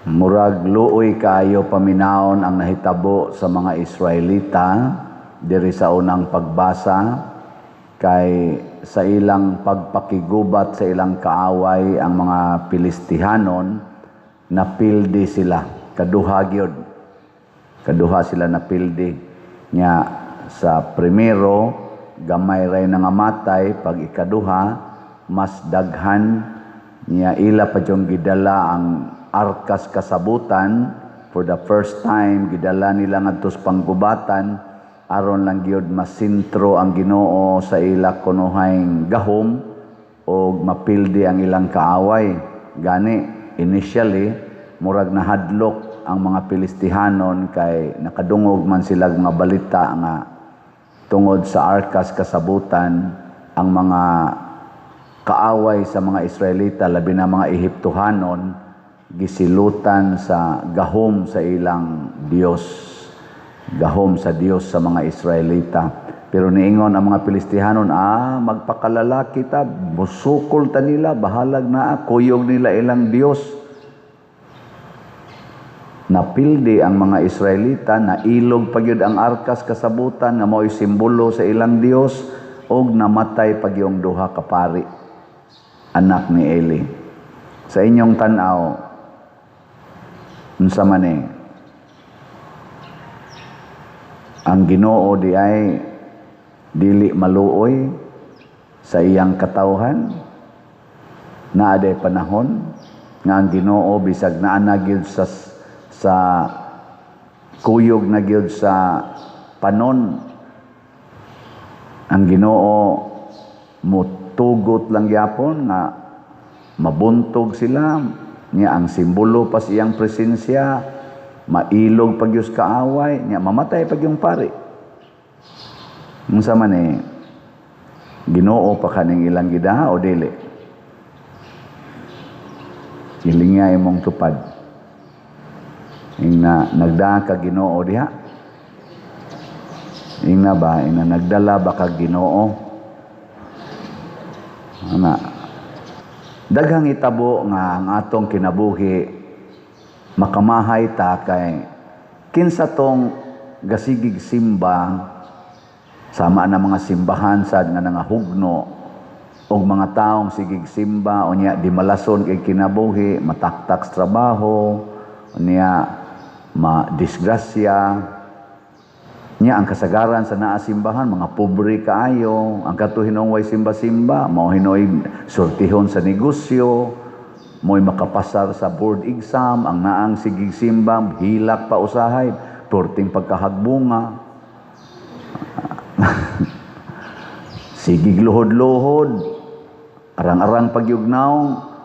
Murag luoy kaayo paminawon ang nahitabo sa mga Israelita diri sa unang pagbasa, kay sa ilang pagpakigubat sa ilang kaaway, ang mga Pilistihanon, napildi sila kaduha gyud. Kaduha sila napildi nya. Sa primero, gamay ray nangamatay. Pag ikaduha, mas daghan niya. Ila pa jung gidala ang arkas kasabutan. For the first time gidala nila ngadto sa panggubatan aron lang gyud masintro ang Ginoo sa ila kunuhayng gahom og mapildi ang ilang kaaway. Gani initially murag nahadlok ang mga Pilistihanon kay nakadungog man sila mga balita nga tungod sa arkas kasabutan, ang mga kaaway sa mga Israelita, labi na mga Ehiptohanon, gisilutan sa gahom sa ilang Dios, gahom sa Dios sa mga Israelita. Pero niingon ang mga Pilistihanon, "Ah, magpakalalaki ta, musukol ta nila, bahalag na kuyog nila ilang Dios." Napildi ang mga Israelita, nailog pa gyud ang arkas kasabutan nga mao'y simbolo sa ilang Dios, og namatay pa gyung duha ka pari, anak ni Eli. Sa inyong tan-aw, unsa man eh ang Ginoo di ay dili maluoy sa iyang katawhan? Naa day panahon nga ang Ginoo, bisag naa na gyud sa kuyog na gyud sa panon, ang Ginoo mutugot lang gyapon nga mabuntog sila niya. Ang simbolo pa sa iyang presensya, mailog pag gyud kaaway niya, mamatay pag yung pari. Unsa man eh, Ginoo pa kaning ilang gidaha o dili? Hilingya imong tupad. Ingna nagdaa ka Ginoo diha? Ingna ba, ingna nagdala ba ka Ginoo? Ana, daghang itabo nga ang atong kinabuhi makamahay ta kay kinsa tong gasigig simba, sama na mga simbahan sad nga nangahugno og mga taong sigig simba, unya di malason kay kinabuhi, mataktak sa trabaho, unya ma-disgrasya niya. Ang kasagaran sa naa simbahan, mga pobre kaayo. Ang kato hinong way simba-simba, mao hinoy sortihon sa negosyo, mo'y makapasar sa board exam. Ang naang sigig simba, hilak pa usahay, perting pagkahagbunga, sigig luhod-luhod, arang-arang pagyugnaw,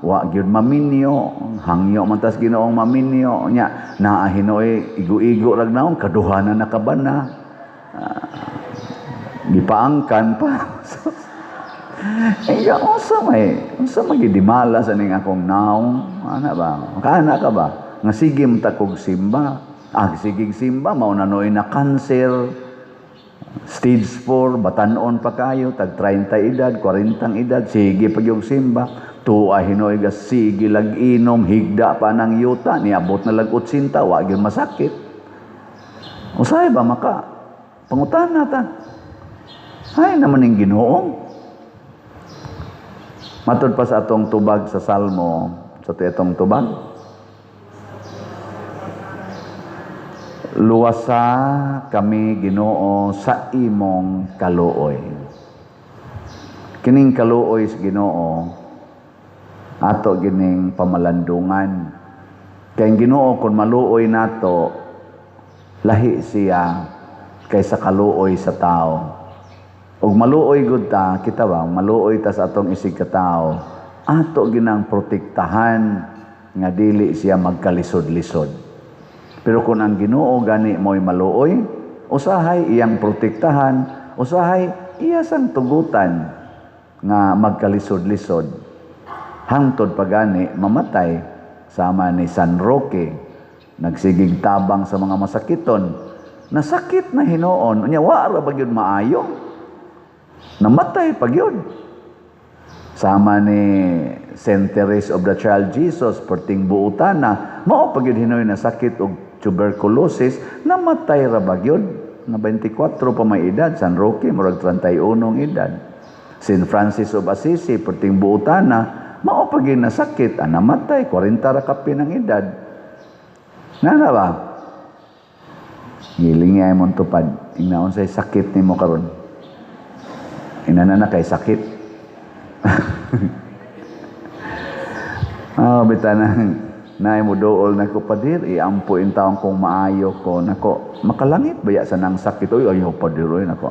wa gyud maminyo, hangyo man tas Ginoong maminyo nya. Naa hinoy igo-igo rag naong, kaduha na nakabana, gipaangkan pa. Eh, unsa may gidimala sa ning akong naong, ana ba? Kaana ka ba? Nga sige ta kog simba. Ah, sigig simba, mao na noy na cancer. Stage 4, batanon pa kayo, tag 30 edad, 40 edad, sige pag yung simba. Tuwa hinoy ga sige lag inom, higda pa ng yuta, niabot na lag 80, wa gyud masakit. Usahay ba maka pangutan na ta? Ay naman ning Ginoo. Matod pa sa atong tubag sa Salmo, sa atong tubag, luwasa kami, Ginoo, sa imong kaluoy. Kining kaluoy sa Ginoo, ato gining pamalandungan. Kay ang Ginoo kung maluoy nato, lahi siya kaysa kaluoy sa tao. Ug maluoy gud ta, kita ba, maluoy ta sa atong isig ka tao, ato ginang protektahan nga dili siya magkalisod-lisod. Pero kung ang Ginoo gani mo'y maluoy, usahay iyang protektahan, usahay iya sang tugutan nga magkalisod-lisod. Hangtod pa gani mamatay, sama ni San Roque, nagsigig tabang sa mga masakiton, nasakit na hinuon, unya wa ra ba gyud maayo? Namatay pa gyud. Sama ni Saint Therese of the Child Jesus, perting buotana, mao pa gyud hinoy na sakit og tuberculosis, namatay ra ba gyud nga 24 pa may edad. San Roque, murag 31 ang edad. Saint Francis of Assisi, perting buotana, mao pa gyud nasakit, ah, namatay 40 ra kapin ang edad. Nana ba? Giling ay mong tupad. Ingna unsay sakit nimo karon? Inana na kay sakit. Oh, bita na naay mo duol nako, "Padir, iampo in taon kong maayo ko." Nako, makalangit baya sa nang sakit oy? Ayaw, padir, oy. Nako,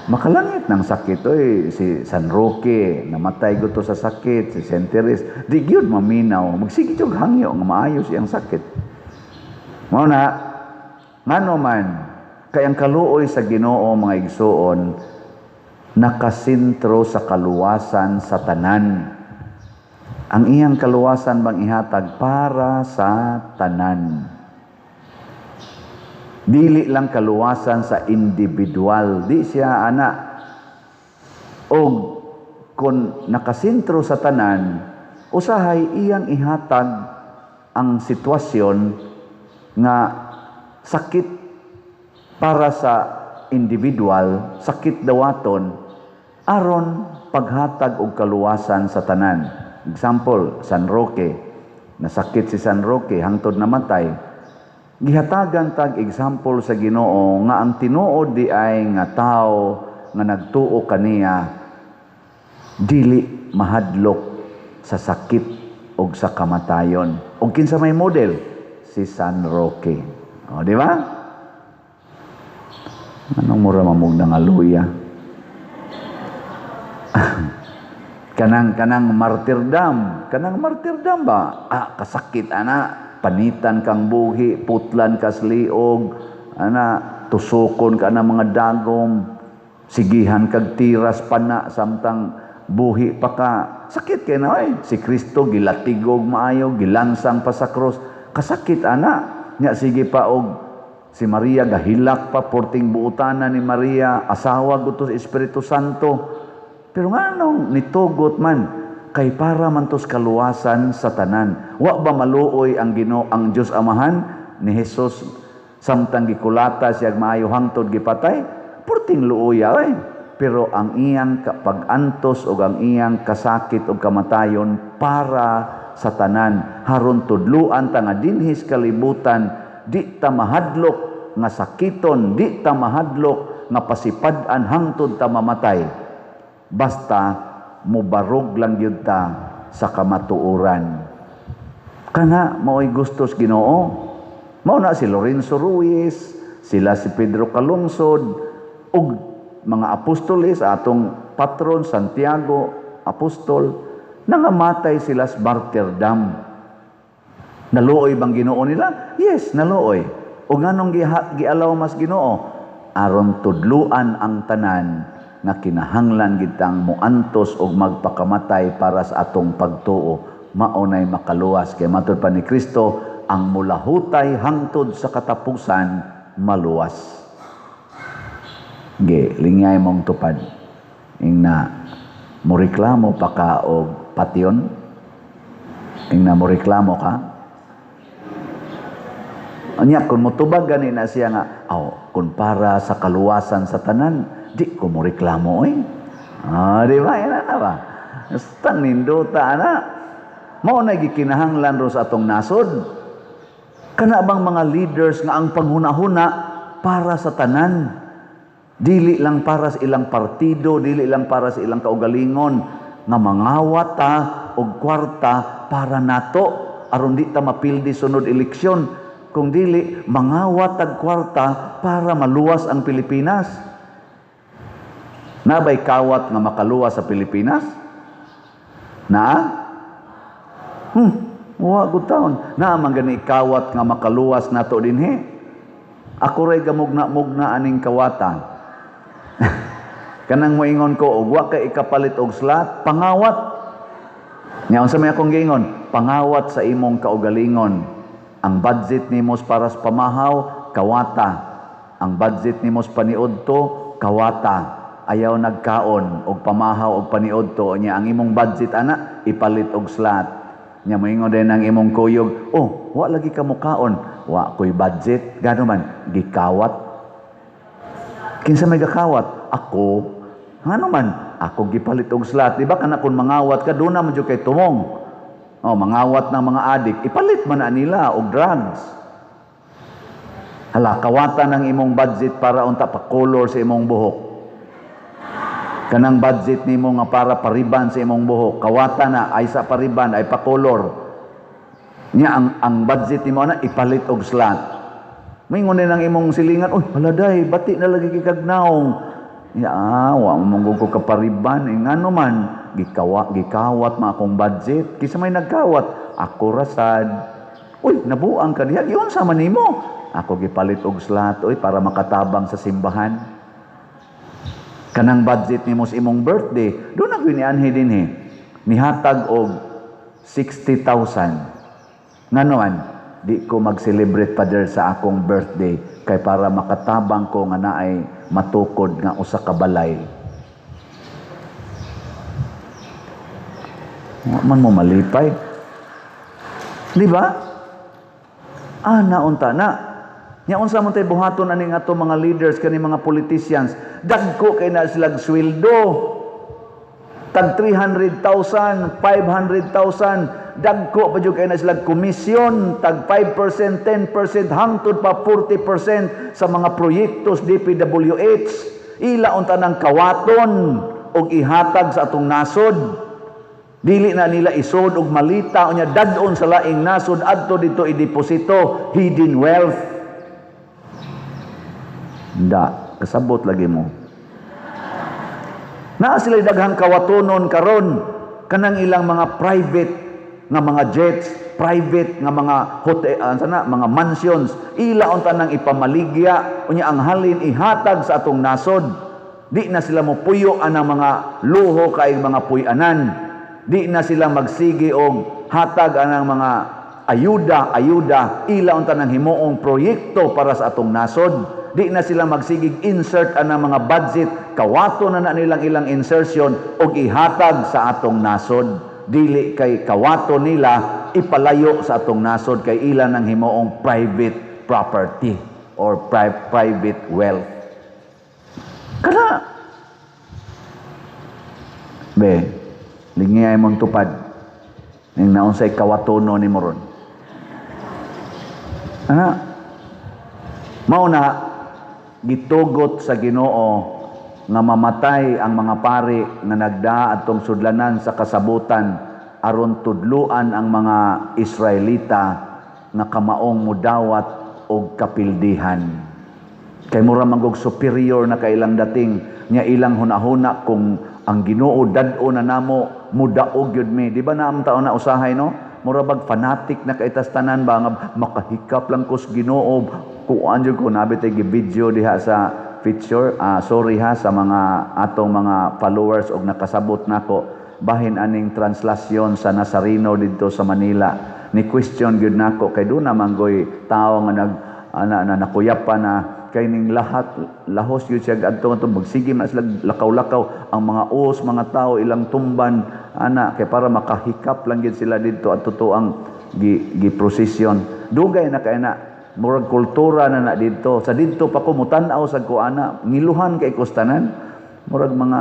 makalangit ng sakit oy. Si San Roque, namatay guto sa sakit. Si Saint Therese, di gyud maminaw, magsige jud hangyo nga maayo siyang sakit. Mao na ngano man kay ang kaluoy sa Ginoo, mga igsuon, nakasentro sa kaluwasan sa tanan. Ang iyang kaluwasan bang ihatag para sa tanan. Dili lang kaluwasan sa individual, di siya ana. Og kung nakasentro sa tanan, usahay iyang ihatag ang sitwasyon nga sakit para sa individual, sakit dawaton aron paghatag og kaluwasan sa tanan. Example, San Roque. Nasakit si San Roque hangtod namatay. Gihatagan tag example sa Ginoo nga ang tinuod di ay nga tao nga nagtuo kaniya dili mahadlok sa sakit og sa kamatayon. Og kinsa may model? Si San Roque. O, di ba? Anong mura mamugna nga luya? Kanang martyrdom, kanang martyrdom ba? Ah, kasakit ana, panitan kang buhi, putlan kas liog, ana, tusukon ka na mga dagom, sigihan kag tiras pana samtang buhi pa ka. Sakit kay na oy. Si Kristo gilatigog maayo, gilansang pa sa krus. Kasakit ana. Nya sige pa og si Maria gahilak pa, porting buotana ni Maria, asawa guto sa Espiritu Santo. Pero nganong nitugot man? Kay para man tos kaluwasan sa tanan. Wa ba maluoy ang Ginoo, ang Dios Amahan ni Jesus samtang gikulata siya maayo hangtod gipatay? Porting luoya oy. Pero ang iyang pag-antos o ang iyang kasakit o kamatayon para sa tanan, haron tudluan ta nga dinhi sa kalibutan di ta mahadlok nga sakiton, di ta mahadlok nga pasipad-an hangtod ta mamatay, basta mubarog lang gyud ta sa kamatuoran. Kana mao'y gustos Ginoo. Mao na si Lorenzo Ruiz, sila si Pedro Calungsod ug mga apostoles, atong patron Santiago apostol, nangamatay sila sa martyrdom. Naluoy bang Ginoo nila? Yes, naluoy. O nganong gialaw mas Ginoo? Aron tudluan ang tanan nga kinahanglan gitang muantos og magpakamatay para sa atong pagtuo. Mao nay makaluwas, kay matud pa ni Kristo, ang mulahutay hangtod sa katapusan maluwas. Ge, lingay mong tupad. Ingna moreklamo pa ka og patyon? Ingna moreklamo ka? Anya kung motubag gani na siya nga, aw, kung para sa kaluwasan sa tanan, di ko moreklamo oy. Ah, di ba? Yan na ba? Basta nindota ana. Mao na gikinahanglan ro sa atong nasod. Kana bang mga leaders nga ang panghuna-huna para sa tanan? Dili lang para sa ilang partido, dili lang para sa ilang kaugalingon, nga mangawat ta og kwarta para nato aron di ta mapildi sunod eleksyon. Kung dili mangawat tag kwarta para maluwas ang Pilipinas. Nabay kawat nga makaluwas sa Pilipinas? Naa? Wa gud taon. Naa man gani kawat nga makaluwas nato dinhi. Ako ray gamugna-mugna aning kawatan. Kanang moingon ko og wa kay ikapalit og slot, pangawat. Nya unsa may akong giingon? Pangawat sa imong kaugalingon. Ang budget nimo para sa pamahaw, kawata. Ang budget nimo sa paniudto, kawata. Ayaw nagkaon og pamahaw og paniudto nya, ang imong budget ana ipalit og slot. Nya moingon din ang imong kuyog, "Oh, wa lagi ka mukaon." "Wa ko'y budget." Gano man gikawat? Kinsa may gakawat? "Ako." Ngano man? "Ako gipalit og slot." Di ba kana kung mangawat ka, doon na mo jud kay tumong. Oh, mangawat ng mga adik, ipalit man na nila og drugs. Hala, kawatan ang imong budget para unta pa-color sa imong buhok. Kanang budget nimo nga para pariban sa imong buhok, kawatan na ay sa pariban ay pa-color. Nya ang budget nimo ana ipalit og slot. Moingon din ang imong silingan, "Uy, hala day, bati na lagi kay kag nawong." "Ya, wa mo ko kapariban, eh, ngano man gikawat man akong budget." "Kinsa may nagkawat?" "Ako rasad." "Uy, nabuang ka diha, giunsa man nimo?" "Ako gipalit og slot, uy, para makatabang sa simbahan." Kanang budget nimo sa imong birthday, doon na gyud ni anhi dinhi. Nihatag og 60,000. "Ngano man?" "Di ko mag-celebrate, Father, sa akong birthday kay para makatabang ko nga naay matukod nga usa ka balay." Wa man mo malipay. Di ba? Ah, naunta na. Nya unsa man tay buhaton aning ato mga leaders, kani mga politicians, dagko kay na sila sweldo. Tag 300,000, 500,000, dagko pa jud kay na sila komisyon, tag 5%, 10%, hangtod pa 40% sa mga proyektos DPWH. Ila unta ng kawaton og ihatag sa atong nasod. Dili na nila isod og malita unya dad-on sa laing nasod adto dito ideposito, hidden wealth. Da, kasabot lagi mo. Naa sila daghang kawatonon karon kanang ilang mga private nga mga jets, private nga mga hotel, sana, mga mansions, ila unta nang ipamaligya unya ang halin ihatag sa atong nasod. Di na sila mopuyo anang mga luho kay mga puy-anan. Di na sila magsige og hatag anang mga ayuda, ayuda, ila unta nang himuong proyekto para sa atong nasod. Di na sila magsigig insert anang mga budget, kawato na na nilang ilang insertion og ihatag sa atong nasod. Dili kay kawato nila ipalayo sa atong nasod kay ila nang himuong private property or private wealth. Kana be, lingiyay mong tupad ning naunsay kawatono ni mo ron. Ana, mao na gitugot sa Ginoo nga mamatay ang mga pari nga nagdaa adtong sudlanan sa kasabutan aron tudluan ang mga Israelita nga kamaong mudawat og kapildihan. Kay mura man og superior na kailang dating nya ilang hunahuna kung ang Ginoo dad-o na namo, mudaog gyud mi. Di ba naam taon na usahay, no? Mura bag fanatic na kay tas tanan ba nga makahikap lang ko sa Ginoo. Kuan jud ko nabi tay gi-video diha sa feature. Sorry ha sa mga atong mga followers og nakasabot nako bahin aning translasyon sa Nazareno didto sa Manila. Ni question gyud nako kay doon naman goy tao nga nag ana na nakuyapan na kay ning lahat lahos gyud siya adto adto magsige man sila lakaw-lakaw ang mga os mga tao ilang tumban ana kay para makahikap lang gyud sila didto at totoo ang gi procession. Dugay na kay na, murag kultura na na didto. Sa didto pa ko mutan-aw sa ko ana, ngiluhan kay kustanan, murag mga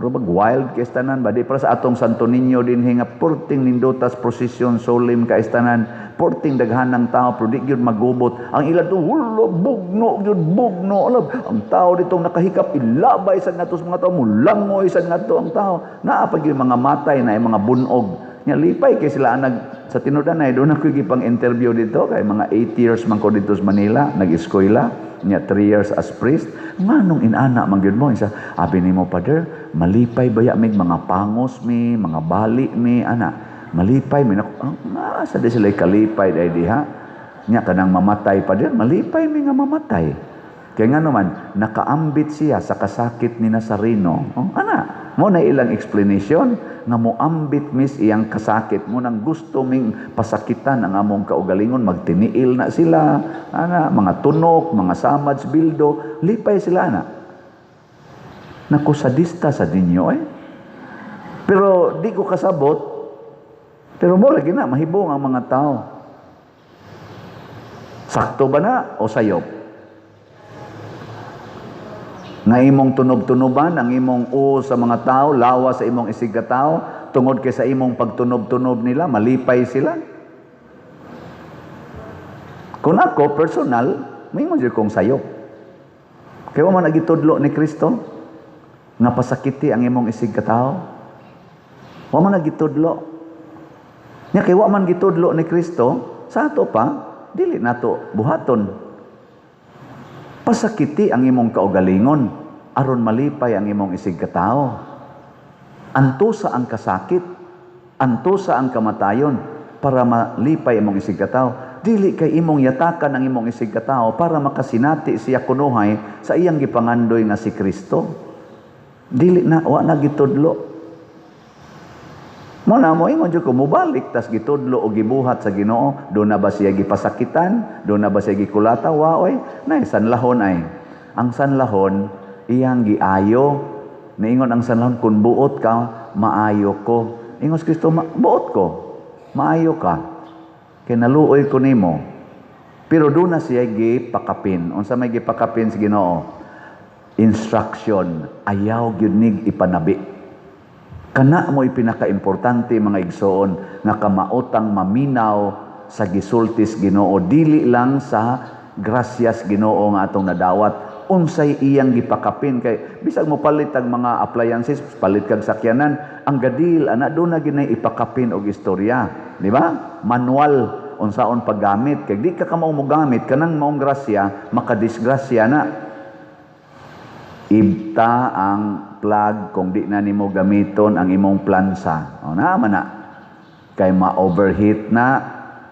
murag wild kay tanan ba. Di para sa atong Santo Niño dinhi nga porting nindutas procession, solemn kay tanan, porting daghan ng tao, pero di gyud magubot. Ang ila to, hulo, bugno gyud, bugno alab ang tao ditong nakahikap, ilabay sa ngadto sa mga tao, mulangoy sa ngadto ang tao. Naa pa gyud mga matay na mga bunog nya. Lipay kay sila nag sa tinudanay. Doon ako gipang interview dito kay mga 8 years man ko dito sa Manila nag-eskwela nya, 3 years as priest. "Nganong inana man gyud mo?" Isa, abi nimo, "Father, malipay baya mig mga pangos mi, mga bali mi ana, malipay mi." Nako, sa di sila kalipay dai diha nya. "Kanang mamatay, Father, malipay mi nga mamatay." Kay nga naman nakaambit siya sa kasakit ni Nazareno. Oh, ana mo na ilang explanation nga moambit mis iyang kasakit mo nang gusto ming pasakitan ang among kaugalingon. Magtiniil na sila ana, mga tunok, mga samads, bildo, lipay sila ana. Naku, sadista sa ninyo eh. Pero di ko kasabot. Pero mo lagi na, mahibong ang mga tao. Sakto ba na o sayop? Nga imong tunob-tunoban, ang imong o sa mga tao, lawa sa imong isigkatao, tungod kay sa imong pagtunob-tunob nila, malipay sila. Kung ako, personal, moingon jud kong sayop. Kaya wa man gitudlo ni Kristo nga pasakiti ang imong isigkatao. Wa man gitudlo. Nya kay wa man gitudlo ni Kristo, sa ato pa, dili nato buhaton. Pasakiti ang imong kaugalingon aron malipay ang imong isigkatao. Antusa ang kasakit, antusa ang kamatayon para malipay imong isigkatao. Dili kay imong yatakan ang imong isigkatao para makasinati siya kunuhay sa iyang gipangandoy nga si Kristo. Dili na, wa na gitudlo. Mo na mo ingon jud ko, mobalik tas gitudlo o gibuhat sa Ginoo, do na ba siya gipasakitan, do na ba siya gikulata? Wa oy, nay sanlahon ay. Ang sanlahon iyang giayo. Niingon ang sanlahon, "Kun buot ka, maayo ko." Ingon si Kristo, "Buot ko, maayo ka. Kay naluoy ko nimo." Pero do na siya gipakapin. Unsa may gipakapin sa Ginoo? Instruction, ayaw gyud nig ipanabi. Kana mo'y pinakaimportante, mga igsoon, nga kamaotang maminaw sa gisultis Ginoo, dili lang sa grasyas Ginoo nga atong nadawat, unsay iyang gipakapin. Kay bisag mo palit ang mga appliances, palit kag sakyanan, ang gadil ana do na ginay ipakapin og istorya, di ba? Manual unsaon paggamit, kay di ka kamao mo gamit kanang maong grasya, makadisgrasya na. Ibta ang plug kung di na nimo gamiton ang imong plansa. O na man na. Kay ma-overheat na,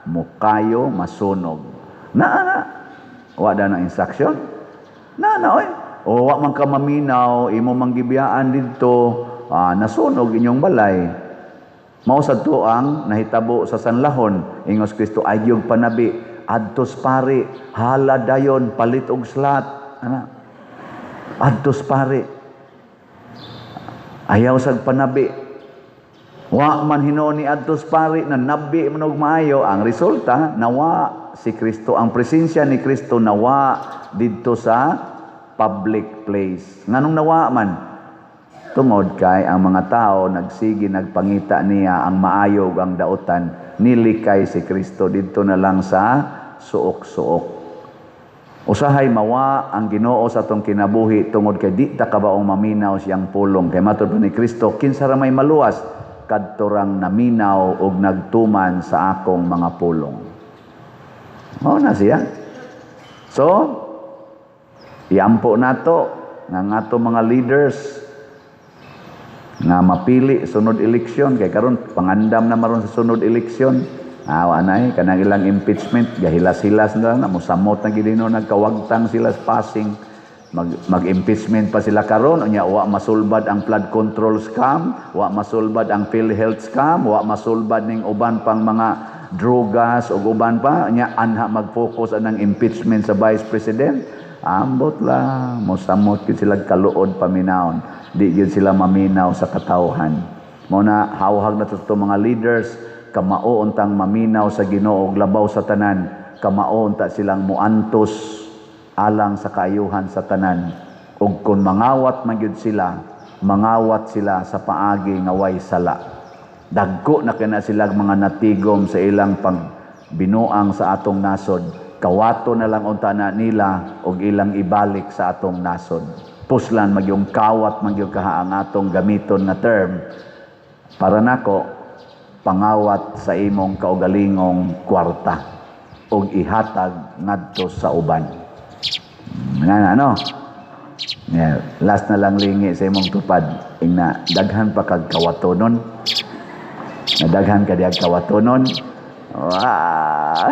mukayo, masunog. Na na. Wa da na instruction? Na na oy. O wa man ka maminaw, imo mang gibiyaan didto, nasunog inyong balay. Mao sad to ang nahitabo sa sanlahon. Ingos Kristo, "Agyog panabi, adtos pari, hala dayon, palit og slot." Ana. Adtos pari. Ayaw sag panabi. Wa man hinuon ni adtos pari na nabi man og maayo, ang resulta nawa si Kristo, ang presensya ni Kristo nawa didto sa public place. Nganong nawa man? Tungod kay ang mga tao nagsige nagpangita niya ang maayo ug ang dautan, nilikay si Kristo didto na lang sa suok-suok. Usahay mawa ang Ginoo sa atong kinabuhi tungod kay di ta kabaong maminaw siyang pulong. Kay matod pa ni Kristo, kinsa ra may maluwas? Kadto rang naminaw og nagtuman sa akong mga pulong. Mao na siya. So, iampo nato nga ngato mga leaders nga mapili sunod eleksyon, kay karon pangandam na maron sa sunod eleksyon. Awa na eh, kanang ilang impeachment gahilas-hilas na lang na, mosamot na gid no, nagkawagtang sila sa passing, mag-impeachment pa sila karon. Unya wa masulbad ang flood control scam, wa masulbad ang PhilHealth scam, wa masulbad ning uban pang mga drogas ug uban pa. Nya anha mag-focus anang impeachment sa vice president. Ambot lang, mosamot gid sila kaluod paminawon. Di gyud sila maminaw sa katawhan. Mao na hawhag na to mga leaders, kamao untang maminaw sa Ginoo ug labaw sa tanan, kamao unta silang muantos alang sa kaayuhan sa tanan. Ug kung mangawat man gyud sila, mangawat sila sa paagi nga way sala. Dagko na kina sila mga natigom sa ilang pagbinuang sa atong nasod. Kawato na lang unta na nila og ilang ibalik sa atong nasod. Puslan magyong kawat magyong kaha ang atong gamiton nga term. Para nako, pangawat sa imong kaugalingong kwarta og ihatag ngadto sa uban. Nga na, no? Yeah, last na lang, lingi sa imong tupad. Ingna, daghan pa kag kawatonon. Na daghan ka dihag kawatonon. Wow!